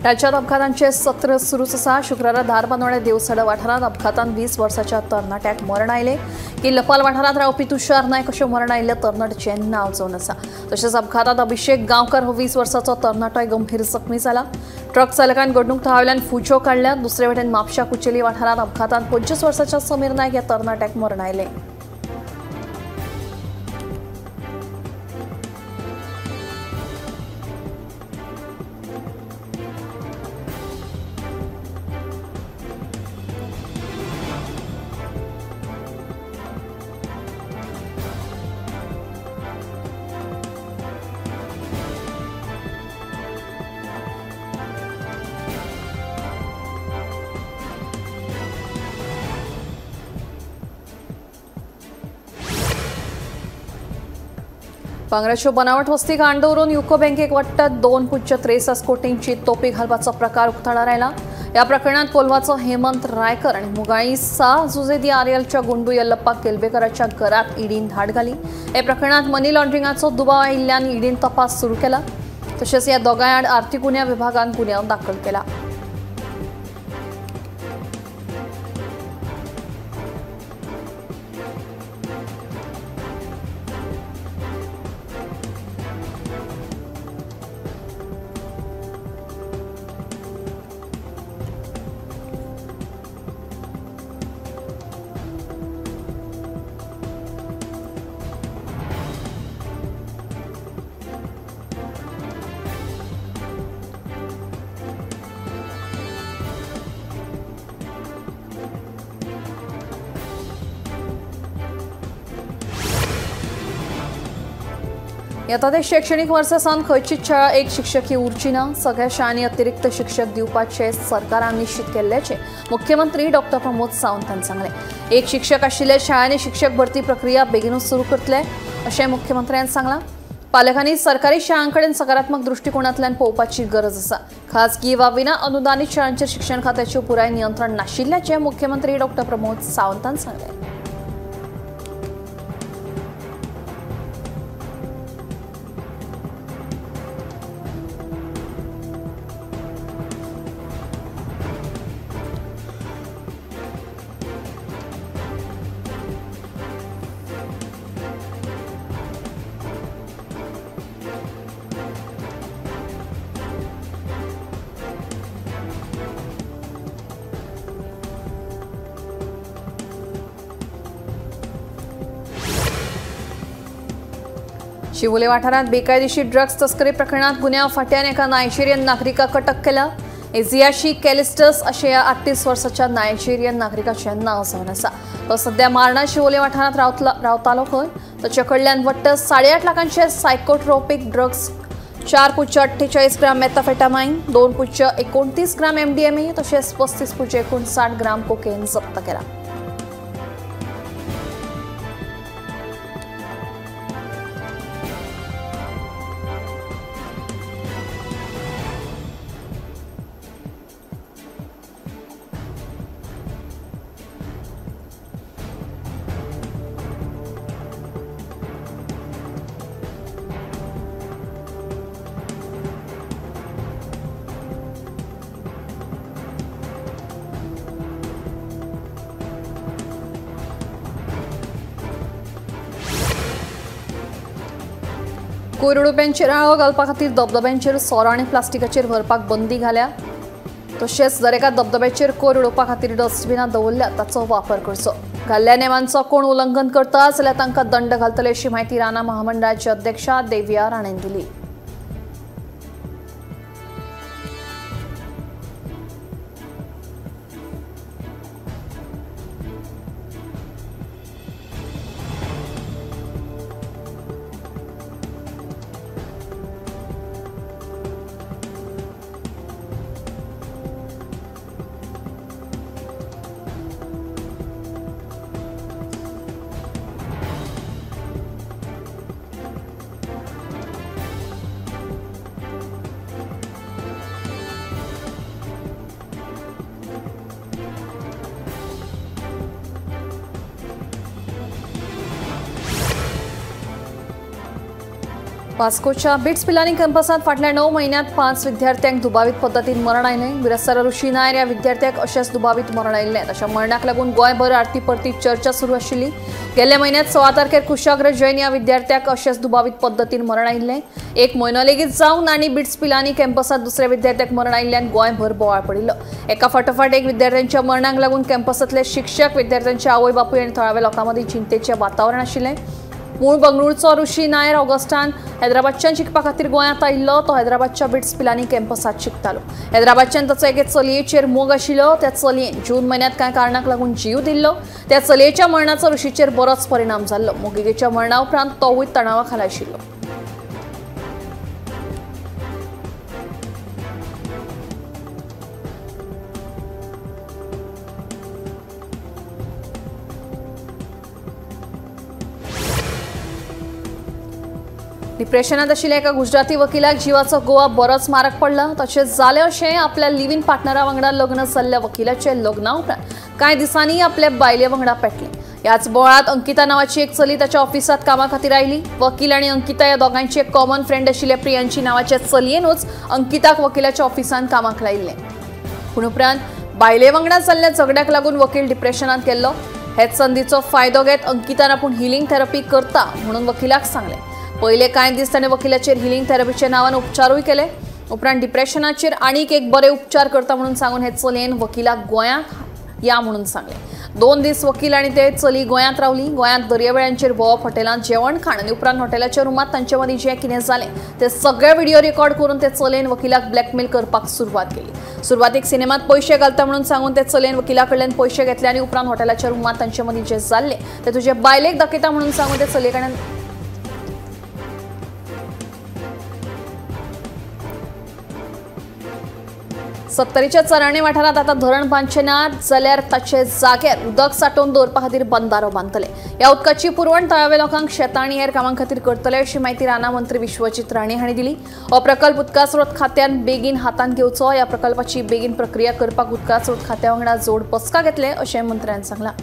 राज्यात अपघातांचे सत्र सुरूच आसा. शुक्रारा धारबांदोडें देवसडा वाठारांत अपघातान 20 वर्साच्या तरणाट्याक मरण आयलें. किल्लपाल वाठारांत रावपी तुषार नायक अशें मरण आयिल्ल्या तरणाट्याचें नांव जावन आसा. तशेंच अपघातांत अभिषेक गांवकर हो 20 वर्साचो तरणाटोय गंभीर जखमी जाला. ट्रक चालकान घडणूक थळावेल्यान फुच्यो काडल्या. दुसरे वटेन म्हापशा कुचेली वाठारांत अपघातान 25 वर्साच्या समीर नायक ह्या तरणाट्याक मरण आयलें. भांगराच्यो बनावट वस्ती घाण दवरून युको बँकेक वट्ट 2.63 कोटींची तोपी घालपाचो प्रकार उक्ताडार आयला. ह्या प्रकरणात कोलवाचो हेमंत रायकर आनी मुगाळी सा जुजेदी आर्यलच्या गुंडू यल्लप्पा केलवेकराच्या घरात ईडीन धाड घाली. ह्या प्रकरणात मनी लॉन्ड्रिंगाचो दुबाव आयिल्ल्यान ईडीन तपास सुरू केला. तशेंच ह्या दोगांय आड आर्थिक गुन्यांव विभागान गुन्यांव दाखल केला. येता ते शैक्षणिक वर्सा सावन खंयचीच शाळा एक शिक्षक ही उरची ना. सगळ्या शाळांनी अतिरिक्त शिक्षक दिवपाचे सरकारान निश्चित केल्ल्याचे मुख्यमंत्री डॉक्टर प्रमोद सावंत हांणी सांगलें. एक शिक्षक आशिल्ल्या शाळांनी शिक्षक भरती प्रक्रिया बेगीनूच सुरू करतले अशें मुख्यमंत्र्यान सांगलां. पालकांनी सरकारी शाळां कडेन सकारात्मक दृष्टिकोनांतल्यान पळोवपाची गरज आसा. खाजगी वा विना अनुदानित शाळांचेर शिक्षण खात्याचें पुराय नियंत्रण नाशिल्ल्याचें मुख्यमंत्री डॉक्टर प्रमोद सावंत हांणी सांगलें. शिवोले वाठारांत बेकायदेशीर ड्रग्ज तस्करी प्रकरणात गुन्यांव फांट्यान एका नायजेरियन नागरिकाक अटक केला. एझियाशी कॅलिस्टस अशें ह्या 38 वर्साच्या नायजेरियन नागरिकाचें नांव जावन आसा. तो सध्या मार्ना शिवोले वाठारांत रावतालो खंय. ताचे कडल्यान वट्ट 8.5 लाखांचे सायकोट्रोपीक ड्रग्ज, 4.48 ग्राम मेथाफेटामाइन, 2.29 ग्राम एमडीएमए तशेंच 35.59 ग्राम कोकेन जप्त केला. कोयर उडोवप्यांचेर आळो घालपा खातीर धबधब्यांचेर सोरो आनी प्लास्टिकाचेर व्हरपाक बंदी घाल्या. तशेंच दरेका धबधब्याचेर कोयर उडोवपा खातीर डस्टबिनां दवरल्या ताचो वापर करचो. घाल्ल्या नेमांचो कोण उल्लंघन करता जाल्यार तांकां दंड घालतले अशी म्हायती रानां महामंडळाची अध्यक्षा देविया राणेन दिली. वास्कोच्या बिट्स पिलानी कॅम्पसांत फाटल्या 9 म्हयन्यांत 5 विद्यार्थ्यांक दुबावीत पद्दतीन मरण आयलें. बिरेस्तारा ऋषी नायर ह्या विद्यार्थ्याक अशेंच दुबावीत मरण आयिल्लें. ताच्या मरणाक लागून गोंयभर आरती परती चर्चा सुरू आशिल्ली. गेल्ल्या म्हयन्यांत 16 तारखेर कुशाग्र जैन ह्या विद्यार्थ्याक अशेंच दुबावीत पद्दतीन मरण आयिल्लें. एक म्हयनो लेगीत जावन आनी बिट्स पिलानी कॅम्पसांत दुसऱ्या विद्यार्थ्याक मरण आयिल्ल्यान गोंयभर बोवाळ पडिल्लो. एका फाटोफाट एक विद्यार्थ्यांच्या मरणाक लागून कॅम्पसांतले शिक्षक, विद्यार्थ्यांचे आवय बापूय आनी थळाव्या लोकां मदीं चिंतेचें वातावरण आशिल्लें. मूळ बंगळुरूचो ऋषी नायर ऑगस्टान हैदराबादच्यान शिकपा खातीर गोंयांत आयिल्लो. तो हैदराबादच्या बिट्स पिलानी कॅम्पसांत शिकतालो. हैदराबादच्यान ताचो एके चलयेचेर मोग आशिल्लो. त्या चलयेन जून म्हयन्यांत कांय कारणाक लागून जीव दिल्लो. त्या चलयेच्या मरणाचो ऋषीचेर बरोच परिणाम जाल्लो. मोगिकेच्या मरणा उपरांत तोवूय तणावा खाला आशिल्लो. डिप्रेशनात आशिल्ल्या एका गुजराती वकिलाक जिवाचो गोवा बरोच मारक पडला. तशेंच जालें अशें आपल्या लिव्ह इन पार्टनरा वांगडा लग्न जाल्ल्या वकिलाचें लग्ना उपरांत कांय दिसांनी आपल्या बायले वांगडा पेटलें. ह्याच बोवाळांत अंकिता नांवाची एक चली ताच्या ऑफिसांत कामा खातीर आयली. वकील आनी अंकिता ह्या दोगांयची एक कॉमन फ्रेंड आशिल्ल्या प्रियांची नांवाच्या चलयेनूच अंकिताक वकिलाच्या ऑफिसांत कामाक लायिल्लें. पूण उपरांत बायले वांगडा जाल्ल्या झगड्याक लागून वकील डिप्रेशनांत गेल्लो. हेच संदीचो फायदो घेत अंकितान आपूण हिलींग थेरपी करता म्हणून वकिलाक सांगलें. पयले कांय दीस ताणें वकिलाचेर हिलींग थेरपीच्या नांवान उपचारूय केले. उपरांत डिप्रेशनाचेर आनीक एक बरे उपचार करता म्हणून सांगून हे चलयेन वकिलाक गोंयांत या म्हणून सांगलें. 2 दीस वकील आनी ते चली गोंयांत रावली. गोंयांत दर्यावेळांचेर भोंवप, हॉटेलांत जेवण खाण आनी उपरांत हॉटेलाच्या रुमांत तांचे मदीं जें कितें जालें ते सगळे व्हिडिओ रेकॉर्ड करून ते चलयेन वकिलाक ब्लॅकमेल करपाक सुरवात केली. सुरवातीक सिनेमांत पयशे घालता म्हणून सांगून ते चलयेन वकिला कडल्यान पयशे घेतले आनी उपरांत हॉटेलाच्या रुमांत तांचे मदीं जें जाल्लें ते तुजे बायलेक दाखयता म्हणून सांगून ते चलये कडल्यान सत्तरीच्या चराणे वाठारांत आतां धरण बांदचें ना जाल्यार ताचे जाग्यार उदक सांठोवन दवरपा खातीर बंदारो बांदतले. ह्या उदकाची पुरवण थळाव्या लोकांक शेतां आनी हेर कामां खातीर करतले अशी म्हायती रानां मंत्री विश्वजीत राणे हांणी दिली. हो प्रकल्प उदका स्रोत खात्यान बेगीन हातांत घेवचो. ह्या प्रकल्पाची बेगीन प्रक्रिया करपाक उदका स्रोत खात्या वांगडा जोड बसका घेतले अशें मंत्र्यान सांगलां.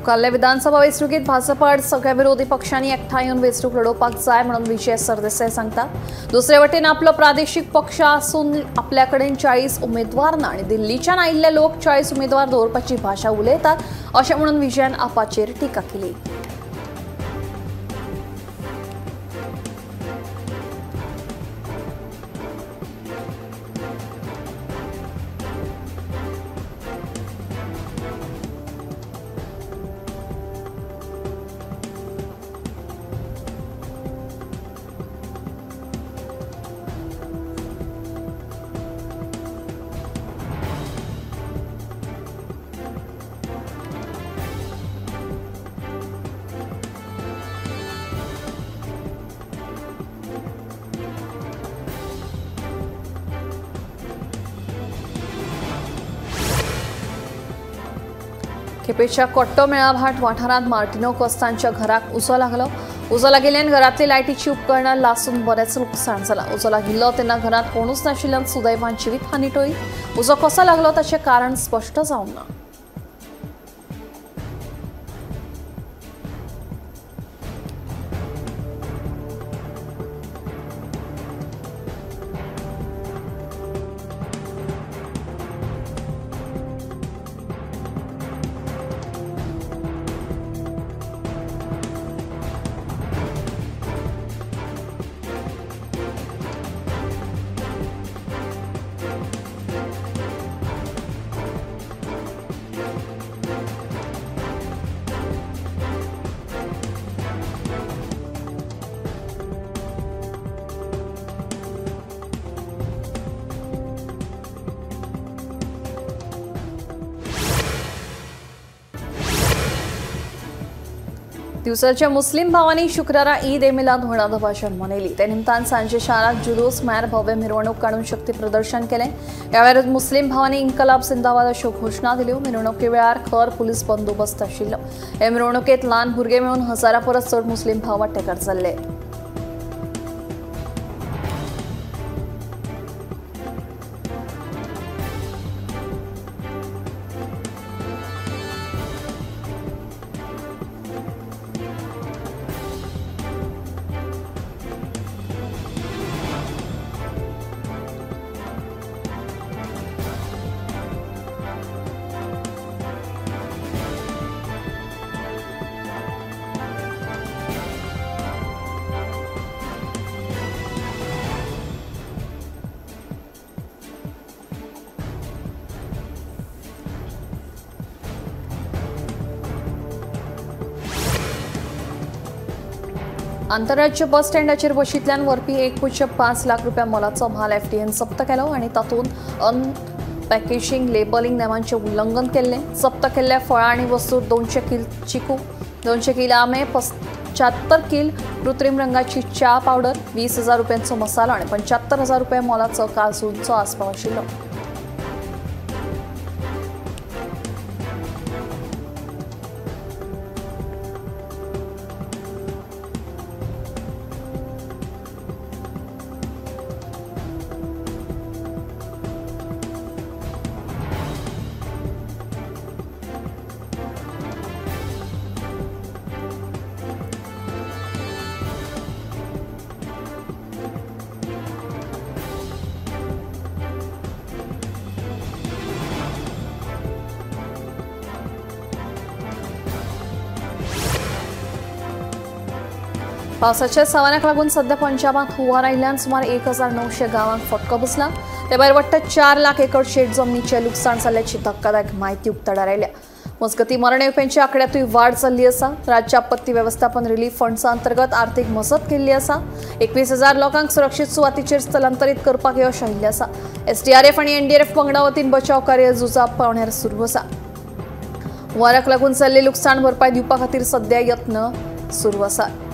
मुखाल्ल्या विधानसभा वेंचणुकेंत भाजपा आड सगळ्या विरोधी पक्षांनी एकठांय येवन वेंचणूक लडोवपाक जाय म्हणून विजय सरदेसाय सांगता. दुसरे वटेन आपलो प्रादेशीक पक्ष आसून आपल्या कडेन 40 उमेदवार ना आनी दिल्लीच्यान आयिल्ले लोक 40 उमेदवार दवरपाची भाशा उलयतात अशें म्हणून विजयान आपाचेर टिका केली. केपेंच्या कोट्टो मेळाभाट वाठारांत मार्टिनो कोस्तांच्या घराक उजो लागलो. उजो लागिल्ल्यान घरांतली लायटीची उपकरणां लासून बरेंच लुकसाण जालां. उजो लागिल्लो तेन्ना घरांत कोणूच नाशिल्ल्यान सुदैवान जिवीत हानी टळ्ळी. उजो कसो लागलो ताचें कारण स्पश्ट जावंक ना. दिवसाच्या मुस्लिम भावांनी शुक्रारा ईद ए मिलाद होणा दभाषण मनयली। ते निमतान सांजे शारात जुलूस म्हळ्यार भव्य मिरवणूक काडून शक्ती प्रदर्शन केलें। ह्या वेळार मुस्लिम भावांनी इन्कलाब जिंदाबाद अश्यो घोशणा दिल्यो। मिरवणुके वेळार खर पुलीस बंदोबस्त आशिल्लो। हे मिरवणुकेंत ल्हान भुरगे मेळून हजारा परस चड मुस्लिम भाव वांटेकार जाल्ले। आंतरराज्य बस स्टँडाचेर बशींतल्यान व्हरपी 1.5 लाख रुपया मोलाचो म्हाल एफडीएन जप्त केलो आनी तातूंत अनपॅकेजिंग लेबलिंग नेमांचें उल्लंघन केल्लें। जप्त केल्ल्या फळां आनी वस्तूंत 200 कील चिकू, 200 कील आंबे, 75 कील कृत्रीम रंगाची च्या पावडर, 20,000 रुपयांचो मसालो आनी 75,000 रुपया मोलाचो काजूंचो आस्पाव आशिल्लो। पावसाच्या सवानाक लागून सध्या पंजाबात हुंवार आयिल्ल्यान सुमार 1900 गांवांक फटको बसला। ते भायर वट्ट 4 लाख एकर शेत जमनीचें लुकसाण जाल्ल्याची धक्कादायक म्हायती उक्ताडार आयल्या। मजगतीं मरण येवप्यांच्या आंकड्यांतूय वाड जाल्ली आसा। राज्य आपत्ती वेवस्थापन रिलीफ फंडचा अंतर्गत आर्थिक मजत केल्ली आसा। 21,000 लोकांक सुरक्षीत सुवातीचेर स्थलांतरीत करपाक यश आयिल्लें आसा। एसडीआरएफ आनी एनडीआरएफ पंगडा वतीन बचाव कार्य झुजा पावण्यार सुरू आसा। हुंवाराक लागून जाल्लें लुकसाण भरपाय दिवपा खातीर सध्या यत्न सुरू आसात।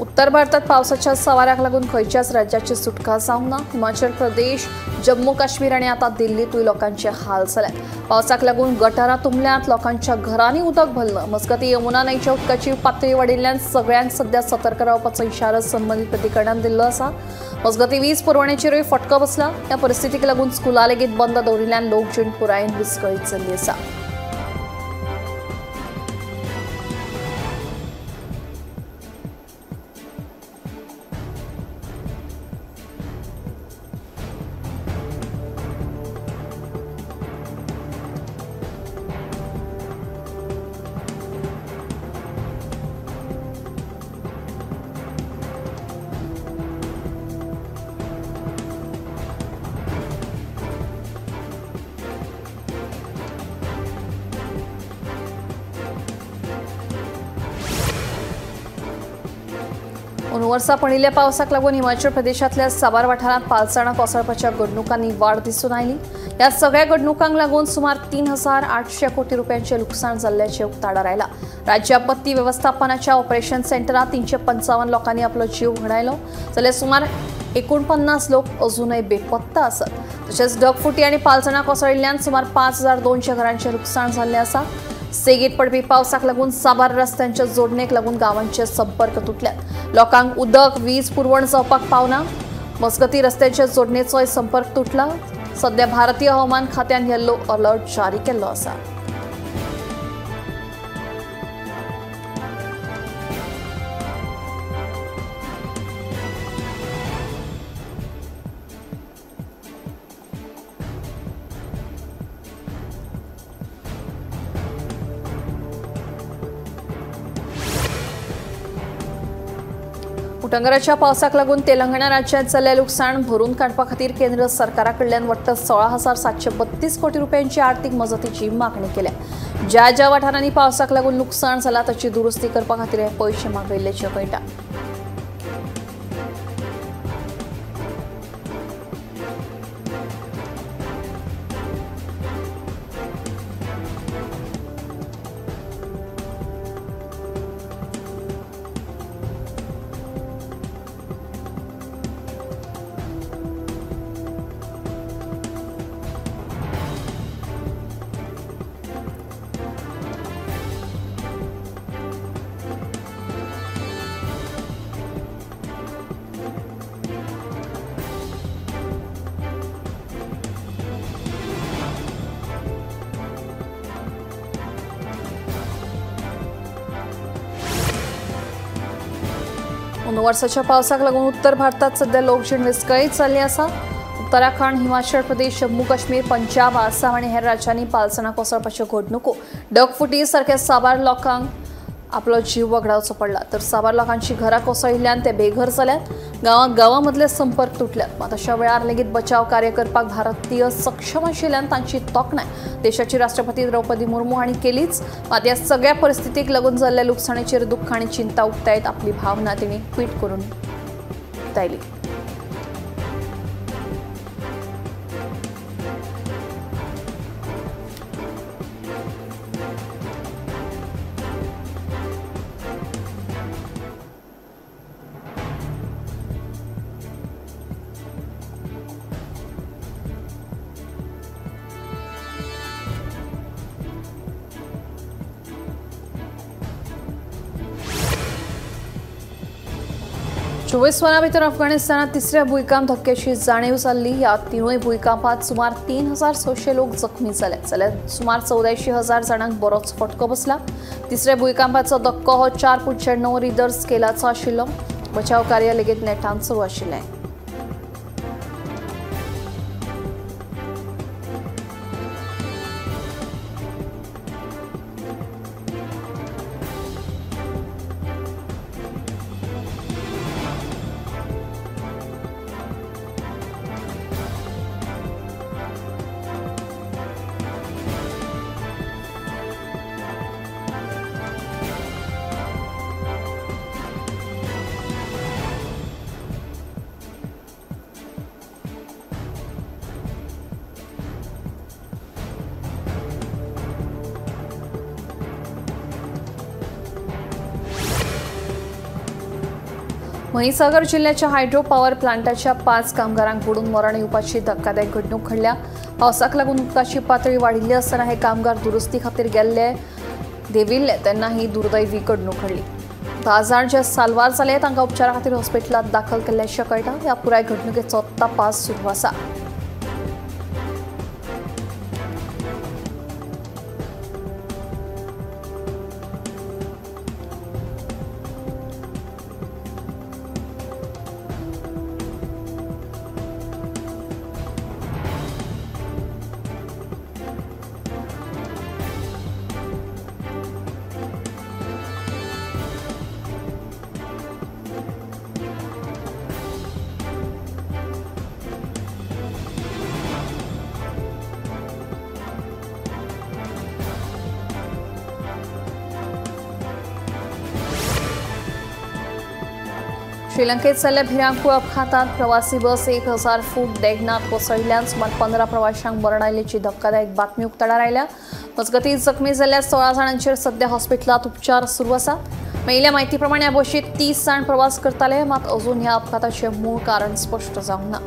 उत्तर भारतात पावसाच्या सवाराक लागून खंयच्याच राज्याची सुटका जावंक ना। हिमाचल प्रदेश, जम्मू काश्मीर आनी आतां दिल्लींतूय लोकांचे हाल जाल्यात। पावसाक लागून गटारां तुंबल्यांत, लोकांच्या घरांनी उदक भरलां। मजगतीं यमुना न्हंयच्या उदकाची पातळी वाडिल्ल्यान सगळ्यांक सध्या सतर्क रावपाचो इशारो संबंदीत प्राधिकरणान दिल्लो आसा। मजगतीं वीज पुरवणेचेरूय फटको बसला। ह्या परिस्थितीक लागून स्कुलां लेगीत बंद दवरिल्ल्यान लोकजीण पुरायेन विस्कळीत जाल्ली आसा। वर्सा पडिल्ल्या पावसाक लागून हिमाचल प्रदेशांतल्या साबार वाठारांत पालसणां कोसळपाच्या घडणुकांनी वाड दिसून आयली। ह्या सगळ्या घडणुकांक लागून सुमार 3800 कोटी रुपयांचें लुकसाण जाल्ल्याचें उक्ताडार आयलां। राज्य आपत्ती वेवस्थापनाच्या ऑपरेशन सेंटरांत 355 लोकांनी आपलो जीव वगडायलो, जाल्यार सुमार 49 लोक अजूनय बेपत्ता आसात। तशेंच ढगफुटी आनी पालसणां कोसळिल्ल्यान सुमार 5200 घरांचें लुकसाण जाल्लें आसा। सेगीत पडपी पावसाक लागून साबार रस्त्यांच्या जोडणेक लागून गांवांचे संपर्क तुटल्यात। लोकांक उदक, वीज पुरवण जावपाक पावना। मजगतीं रस्त्यांच्या जोडणेचोय संपर्क तुटला। सध्या भारतीय हवामान खात्यान येल्लो अलर्ट जारी केल्लो आसा। उटंगराच्या पावसाक लागून तेलंगणा राज्यांत जाल्लें लुकसाण भरून काडपा खातीर केंद्र सरकारा कडल्यान वट्ट 16,732 कोटी रुपयांची आर्थिक मजतीची मागणी केल्या. ज्या ज्या वाठारांनी पावसाक लागून लुकसाण जाला ताची दुरुस्ती करपा खातीर हे पयशे मागयल्ल्याचें कळटा. वर्साच्या पावसाक लागून उत्तर भारतात सध्या लोकजीण विस्कळीत जाल्ली आसा. उत्तराखंड, हिमाचल प्रदेश, जम्मू काश्मीर, पंजाब, आसाम आनी हेर राज्यांनी पालसणां कोसळपाच्यो घडणुको, ढगफुटी सारक्या साबार लोकांक आपलो जीव वगडावचो पडला, तर साबार लोकांची घरां कोसळिल्ल्यान ते बेघर जाल्यात. गांवामदले संपर्क तुटल्यात. मात अशा वेळार लेगीत बचाव कार्य करपाक भारतीय सक्षम आशिल्ल्यान तांची तोखणाय देशाची राष्ट्रपती द्रौपदी मुर्मू हांणी केलीच. मात ह्या सगळ्या परिस्थितीक लागून जाल्ल्या लुकसाणीचेर दुख्ख आनी चिंता उक्तायत आपली भावना तिणें ट्वीट करून उक्तायली. चोवीस वरां भितर अफगाणिस्तानात तिसऱ्या भूंयकांप धक्क्याची जाणीव जाल्ली. ह्या तिनूय भूंयकांपात सुमार 3,600 लोक जखमी जाले, जाल्यार सुमार 84,000 जाणांक बरोच फटको बसला. तिसऱ्या भूंयकांपाचो धक्को हो 4.9 रिदर स्केलाचो आशिल्लो. बचाव कार्य लेगीत नेटान सुरू आशिल्लें. महिसागर जिल्ह्याच्या हायड्रो पॉवर प्लांटाच्या 5 कामगारांक बुडून मरण येवपाची धक्कादायक घडणूक घडल्या. पावसाक लागून उदकाची पातळी वाडिल्ली आसतना हे कामगार दुरुस्ती खातीर गेल्ले देविल्ले तेन्ना ही दुर्दैवी घडणूक घडली. 10 जाण जे साल्वार जाले तांकां उपचारा खातीर हॉस्पिटलांत दाखल केल्ल्याचें कळटा. ह्या पुराय घडणुकेचो तपास सुरू आसा. श्रीलंकेत जाल्ल्या भिरांकूळ अपघातात प्रवासी बस 1000 फूट देगणात कोसळिल्ल्यान सुमार 15 प्रवाशांक मरण आयिल्ल्याची धक्कादायक बातमी उक्ताडार आयल्या. मजगतीं जखमी जाल्ल्या 16 जाणांचेर सध्या हॉस्पिटलांत उपचार सुरू आसा. मेळिल्ल्या म्हायती प्रमाण ह्या बशींत 30 जाण प्रवास करताले, मात अजून ह्या अपघाताचें मूळ कारण स्पश्ट जावंक ना.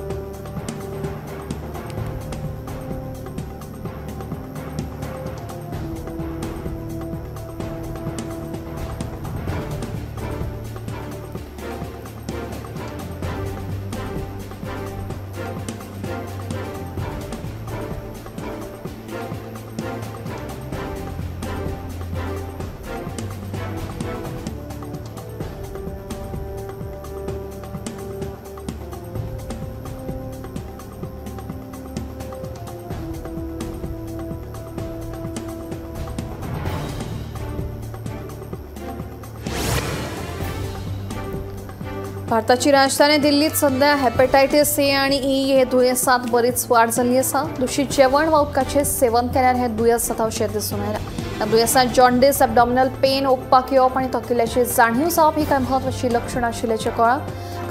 भारताची राजधानी दिल्लीत सध्या हेपेटायटीस ए आणि ई हे दुयेंसांत बरीच वाड जाल्ली आसा. दूषित जेवण वा उदकाचें सेवन केल्यार हे दुयेंस जाता अशें दिसून आयलां. ह्या दुयेंसांत जॉन्डिस, एबडॉमिनल पेन, ओंकपाक येवप आनी थकिल्ल्याची जाणीव जावप ही कांय म्हत्वाचीं लक्षणां आशिल्ल्याचें कळ्ळां.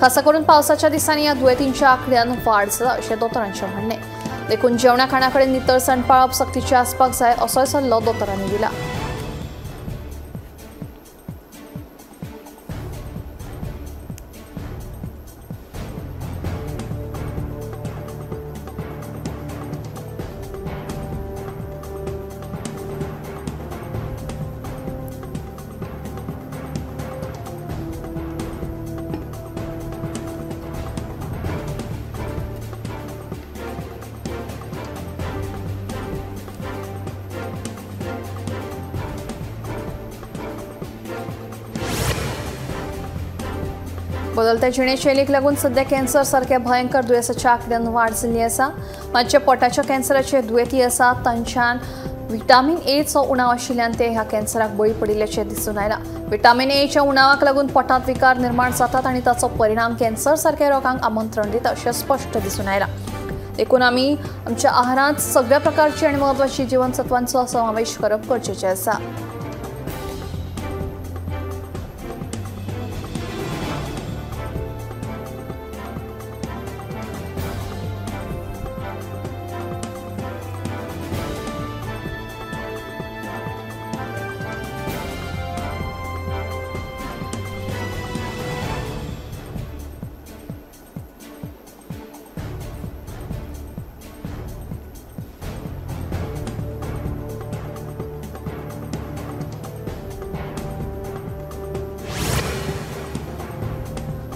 खासा करून पावसाच्या दिसांनी ह्या दुयेंतींच्या आंकड्यान वाड जाता अशें दोतोरांचें म्हणणें. देखून जेवणा खाणा कडेन नितळसाण पाळप सक्तीचें आसपाक जाय असोय सल्लो दोतोरांनी दिला. बदलत्या जिणेशैलीक लागून सध्या कॅन्सर सारक्या भयंकर दुयेंसाच्या आंकड्यान वाड जाल्ली आसा. मातशे पोटाच्या कॅन्सराचे दुयेंती आसात तांच्यान विटामीन एचो उणाव आशिल्ल्यान ते ह्या कॅन्सराक बळी पडिल्ल्याचें दिसून आयलां. विटामीन एच्या उणावाक लागून पोटांत विकार निर्माण जातात आनी ताचो परिणाम कॅन्सर सारक्या रोगांक आमंत्रण दिता अशें स्पश्ट दिसून आयलां. देखून आमी आमच्या आहारांत सगळ्या प्रकारची आनी म्हत्वाची जिवनसत्वांचो समावेश करप गरजेचें आसा.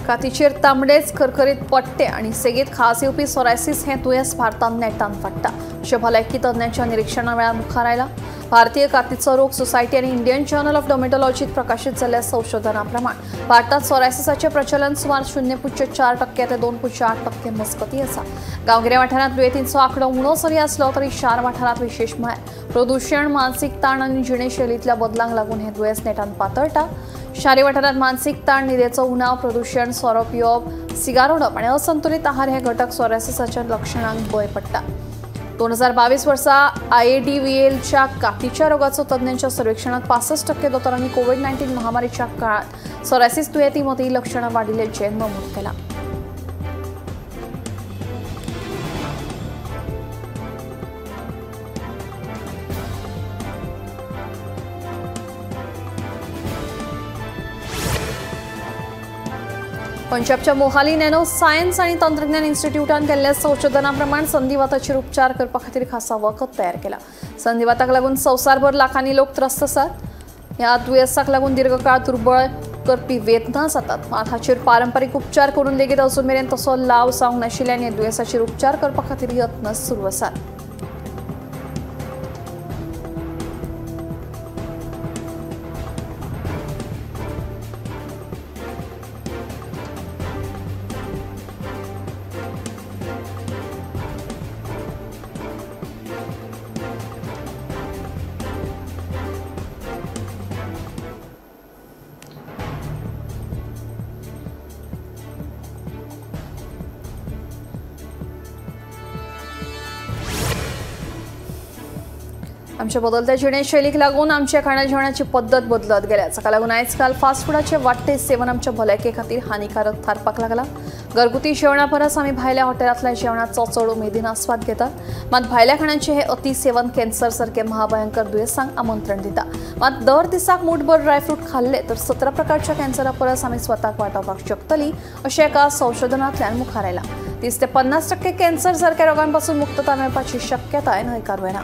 कातीचेर तांबडेच खरखरीत पट्टे आनी सेगीत खाज येवपी सोरायसीस हें दुयेंस भारतांत नेटान वाडटा अशें भलायकी तज्ञांच्या निरिक्षणा वेळार मुखार आयलां. भारतीय कातीचो रोग सोसायटी आनी इंडियन जर्नल ऑफ डर्मेटॉलॉजीत प्रकाशीत जाल्ल्या संशोधना प्रमाण भारतांत सोरायसिसाचें प्रचलन सुमार 0.4% ते 2.8% मजगतीं आसा. गांवगिऱ्या वाठारांत दुयेंतींचो आंकडो उणो जरी आसलो तरी शार वाठारांत विशेश म्हळ्यार प्रदूशण, मानसीक ताण आनी जिणेशैलींतल्या बदलांक लागून हें दुयेंस नेटान पातळटा. शारी वाठारांत मानसीक ताण, न्हिदेचो उणाव, प्रदूशण, सोरो पिवप, सिगार ओडप आनी असंतुलीत आहार हे घटक सोरायसिसाच्या लक्षणांक बळी पडटा. 2022 वर्सा IADVLच्या कातीच्या रोगाचो तज्ञांच्या सर्वेक्षणात 65% दोतोरांनी कोविड-19 महामारीच्या काळात सोरायसिस दुयेंती मदीं लक्षणां वाडिल्ल्याचें नमूद केलां. पंजाबच्या मोहाली नॅनो सायन्स आणि तंत्रज्ञान इन्स्टिट्यूटान केल्ल्या संशोधनाप्रमाण संधिवाताचेर उपचार करपा खातीर खासा वखद तयार केला. संधिवाताक लागून संवसारभर लाखांनी लोक त्रस्त आसात. ह्या दुयेंसाक लागून दीर्घकाळ दुर्बळ करपी वेदना जातात. मात हाचेर पारंपरीक उपचार करून लेगीत अजून मेरेन तसो लाव जावंक नाशिल्ल्यान ह्या दुयेंसाचेर उपचार करपा खातीर यत्न सुरू आसात. आमच्या बदलत्या जिणेशैलीक लागून आमच्या खाणा जेवणाची पद्दत बदलत गेल्या. ताका लागून आयजकाल फास्ट फुडाचे वाडटे सेवन आमच्या भलायके खातीर हानिकारक थारपाक लागला. घरगुती जेवणा परस आमी भायल्या हॉटेलांतल्या जेवणाचो चड उमेदीन आस्वाद घेतात. मात भायल्या खाणांचे हे अतिसेवन कॅन्सर सारखे महाभयंकर दुयेंसांक आमंत्रण दिता. मात दर दिसाक मुठभर ड्रायफ्रूट खाल्ले तर 17 प्रकारच्या कॅन्सरा परस आमी स्वताक वाटावपाक शकतली अशें एका संशोधनांतल्यान मुखार आयलां. 30 ते 50% कॅन्सर सारक्या रोगांपासून मुक्तता मेळपाची शक्यताय न्हयकारूं येना.